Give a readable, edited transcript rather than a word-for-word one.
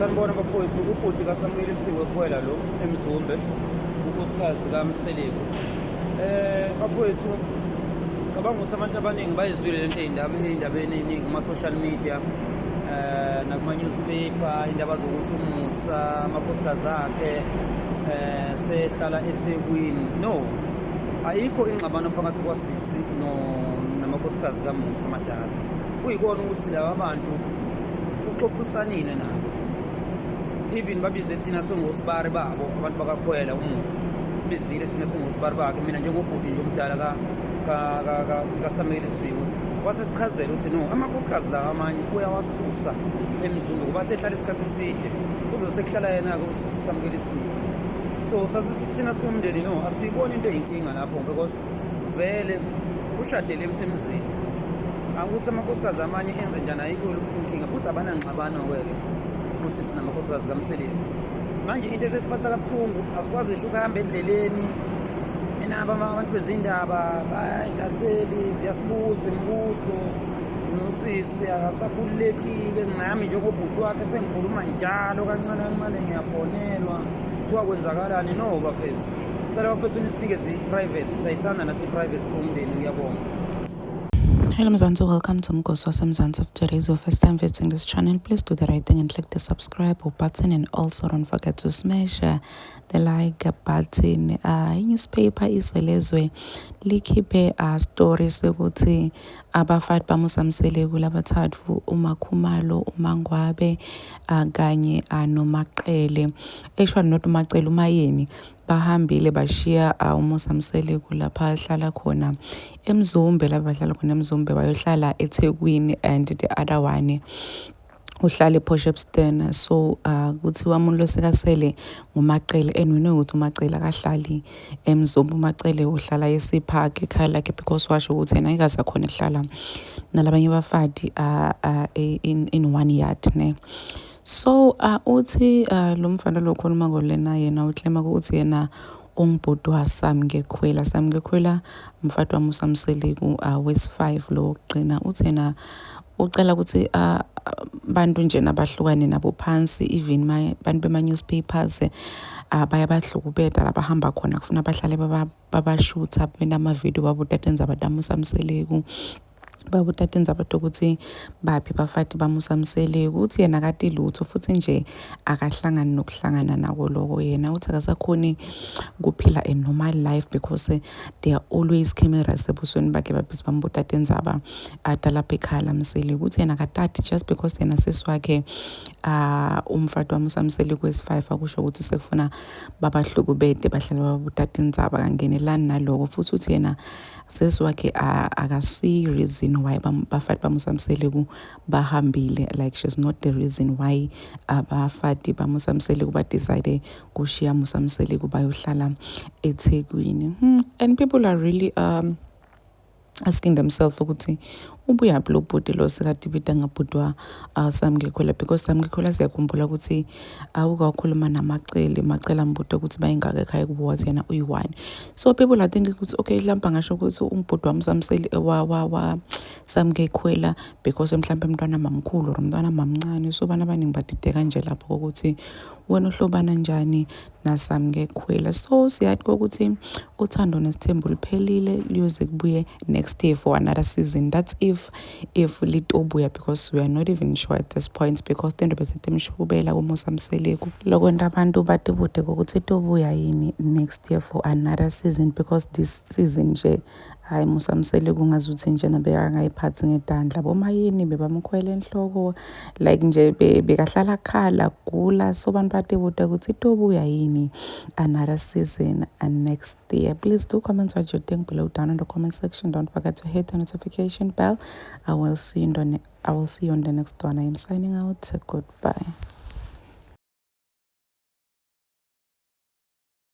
Sanibona bafowethu, ubhuti kaSamukelisiwe Khwela lo eMzumbe, unkosikazi kaMseleku. Bafowethu, cabanga ukuthi abantu abaningi bayizwile lento ey'ndaba ey'ndabeni ey'ningi kuma-social media nakuma-newspaper, indaba zokuthi uMusa amakhosikazi akhe sehlala eThekwini. No, ayikho ingxabano phakathi kwasisi no namakhosikazi kaMusa amadala. Kuyikona ukuthi laba bantu uxoxisanile nabo, even babize thina singosibari babo, abantu bakaKhwela. UMusa sibizile thina singosibari bakhe, mina njengobhuti nje omdala kaSamukelisiwe, wase sichazela ukuthi no, amakhosikazi lawa amanye uyawasusa eMzumbe kuba sehlala isikhathi eside, kuze sekuhlala yena-ke usisi uSamukelisiwe. So sasisithina siwumndeni, no, asiyiboni into eyinkinga lapho, because vele ushadele emzini. Akuthi amakhosikazi amanye enze njani, ayikho lutho inkinga, futhi abanangxabano-ke usisi namakhosikazi kaMseleku. Manje into esesiphatha kabuhlungu, asikwazi ngisho ukuhamba endleleni enabo abantu bezindaba, bayintatheli ziyasibuza imibuzo, nosisi akasakhululekile. Nami njengobhuti wakhe sengikhuluma njalo kancane kancane, ngiyafonelwa, kuthiwa kwenzakalani. No bafethu, sicela bafethu nisinikeze i-private, siyayithanda nathi i-private siwumndeni. Ngiyabonga. Hello Mzansi, welcome to Mgosi Mzansi. If today is your first time visiting this channel, please do the right thing and click the subscribe button, and also don't forget to smash the like button. Newspaper Isolezwe likhiphe story sokuthi abafati baMusa Mseleku labathathu, uMakhumalo, uMangwabe kanye noMaqele. Actually not uMacele, uMayeni, bahambile bashiya uMusa Mseleku lapha ahlala khona eMzumbe, lapha bahlala khona eMzumbe, bayohlala eThekwini, and the other one uhlala ePort Shepstone. So kuthiwa umuntu losekasele nguMacele, and we know ukuthi uMacele akahlali eMzumbe. UMacele uhlala eSea Park ekhaya lakhe, because washo ukuthi yena angeke akhona ukuhlala nalabanye abafati in one yard ne. So uthi lo mfana lo khuluma ngolena, yena uclaima ukuthi yena ungubhuti waSamke Khwela. Samke Khwela mfati waMusa Mseleku wesi-5 lo wokugcina. Uthi yena ucela ukuthi bantu nje nabahlukane nabo phansi, even bantu bema-newspapers bayabahlukubeta labahamba khona, kufuna bahlale babashutha benamavidiyo, babutata indzaba taMusa Mseleku, babutata indzaba tokuthi baphi bafati baMusa Mseleku. Uthi yena akati lutho, futhi nje akahlangani nokuhlangana nako loko. Yena uthi akasakhoni kuphila a normal life because there are always cameras ebusweni bakhe, babhizi bambutata indzaba atalapha ekhaya laMseleku. Uthi yena akatati, just because yena sisi wakhe umfati waMusa Mseleku wesi-5, akusho ukuthi sekufuna babahlukubete, bahlale babutata indzaba, kangenelani naloko. Futhi uthi yena sesi wakhe akasiyi reason why bafati baMusa Mseleku bahambile, like she's not the reason why abafati baMusa Mseleku badecide kushiya Musa Mseleku bayohlala eThekwini. And people are really asking themselves ukuthi ubuyaphi lo bhuti lo sekadibida ngabhuti wa Samke Khwela, because Samke Khwela siyakhumbula ukuthi awukakhuluma naMacele, Macele ambuta ukuthi bayingaka ekhaya kubo, wathi yena uyi-one. So people are thinking ukuthi okay, mhlawumbe angasho ukuthi ungubhuti wami Samseli wa Samke Khwela, because mhlawumbe umntwana mamkhulu or umntwana mamncane. So abantu abaningi badideka nje lapho ukuthi wena uhlobana njani naSamke Khwela. So siyathi ukuthi uthando nesithembu liphelile, liyoze kubuye next year for another season. That's if litobuya, because we are not even sure at this point, because tento bese timshubela kuMusa Mseleku, lokwenta abantu batibude kokuthi itobuya yini next year for another season, because this season nje, hayi, Musa Mseleku ngazuthi nje nabekangayiphathi ngedandla, bomayini bebamkhwela enhloko, like nje bekahlala khala gula. So bantu batibude ukuthi itobuya yini another season and next year. Please do comment what you think below down in the comment section. Don't forget to hit the notification bell. I will see you on the next one. I am signing out. Goodbye.